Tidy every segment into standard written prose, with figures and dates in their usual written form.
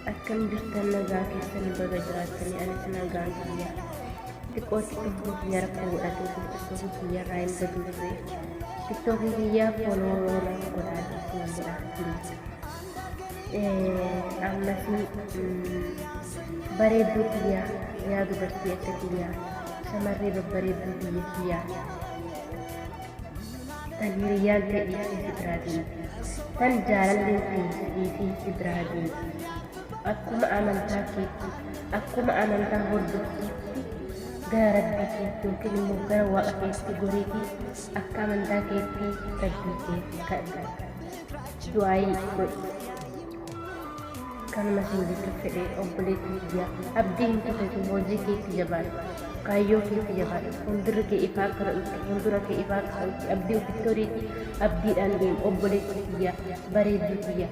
Akkam jirtan nagaa keessan baga jiraattanii anis nagaan kiyya. Xiqqoo tiktookii kiyya rakkoo godhatee tiktookii kiyya irraa hin gaduu ture. Tiktookii kiyya foloo naaf godhaa jechuun jedha please. Ammasii bareedduu kiyya yaa dubartii akka kiyya shamarree babbareedduu biyya kiyya. Tan hiriyyaan tee dhiiftee si biraa deemte. Tan jaalalleen tee si dhiisee si biraa deemte. Akkuma amantaa keetti, akkuma amantaa hordoftuutti gara Rabbii keetti yookiin immoo gara Waaqa keetti goriitii akka amantaa keetti Rabbii kee kadhu. Du'aayii godhi. Kanuma siin jechuuf fedhe obboleettii tiyya abdii hin kutatin hojii keetti jabaadhu kaayyoo keetti jabaadhu fuuldurri kee ifaa akka ta'utti fuuldura kee ifaa akka ta'utti abdii ofitti horiiti abdiidhaan deemu obboleettii tiyya bareedduu tiyya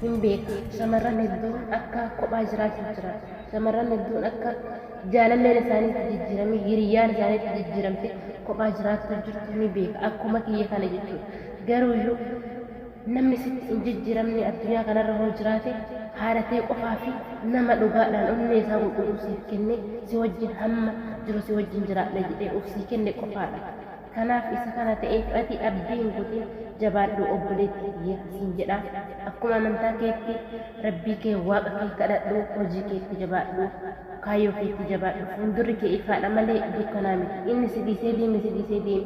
hin beeka shamarran hedduun akka kophaa jiraachuu jira shamarran hedduun akka jaalalleen isaaniitti jijjiirame hiriyyaan isaaniitti jijjiiramte kophaa jiraachuu jirtu ni beeka akkuma kiyya kana jechuudha garuuyyuu Namni sitti hin jijjiiramne addunyaa kanarra hoo jiraate haadha tee qofaa fi nama dhugaadhaan onnee isaa qulqulluu siif kennee si wajjin hamma jiru si wajjin jiraadha jedhee of sii kenne qofaadha. Kanaaf isa kana ta'eef ati abdii hin kutin jabaadhu obboleetti tiyya siin jedha. Akkuma amantaa keetti Rabbii kee Waaqa kee kadhadhu hojii keetti jabaadhu kaayyoo keetti jabaadhu fuuldurri kee ifaadha malee dukkanaa miti. Inni si dhiisee deeme si dhiisee deeme.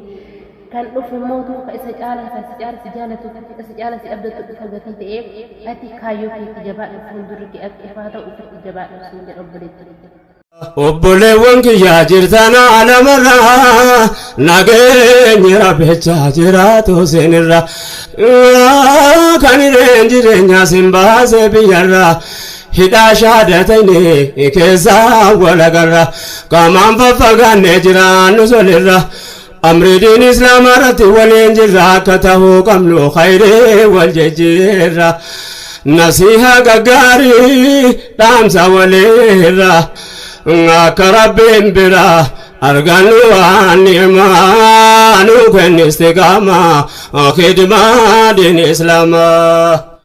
Kan dhufu mootu ka isa caala kan si caala si jaalatu ka si caala si abdatu dhufa gatii ta'eef ati kaayyoo keetti jabaadhu fuuldurri kee akka ifaa ta'u ofitti jabaadhu siin jedha obboleetti. Obboleewwan kiyyaa jirtan alamarraa nageenyi rabbichaa jiraatu sinirra kan hireen jireenyaa sin baase biyyarraa hidhaa shaadatayni keessaa walagarra qaamaan faffagaannee jiraannu solirra Amrii diin islaamaa irratti waliin jirra akka tahuu qabnu khayrii wal jijjiirra. Nasiha gaggaarii dhaamsa waliirra akka rabbiin bira argannu waan ni'maa nu kenne istiqaamaa khidmaa diin islaamaa.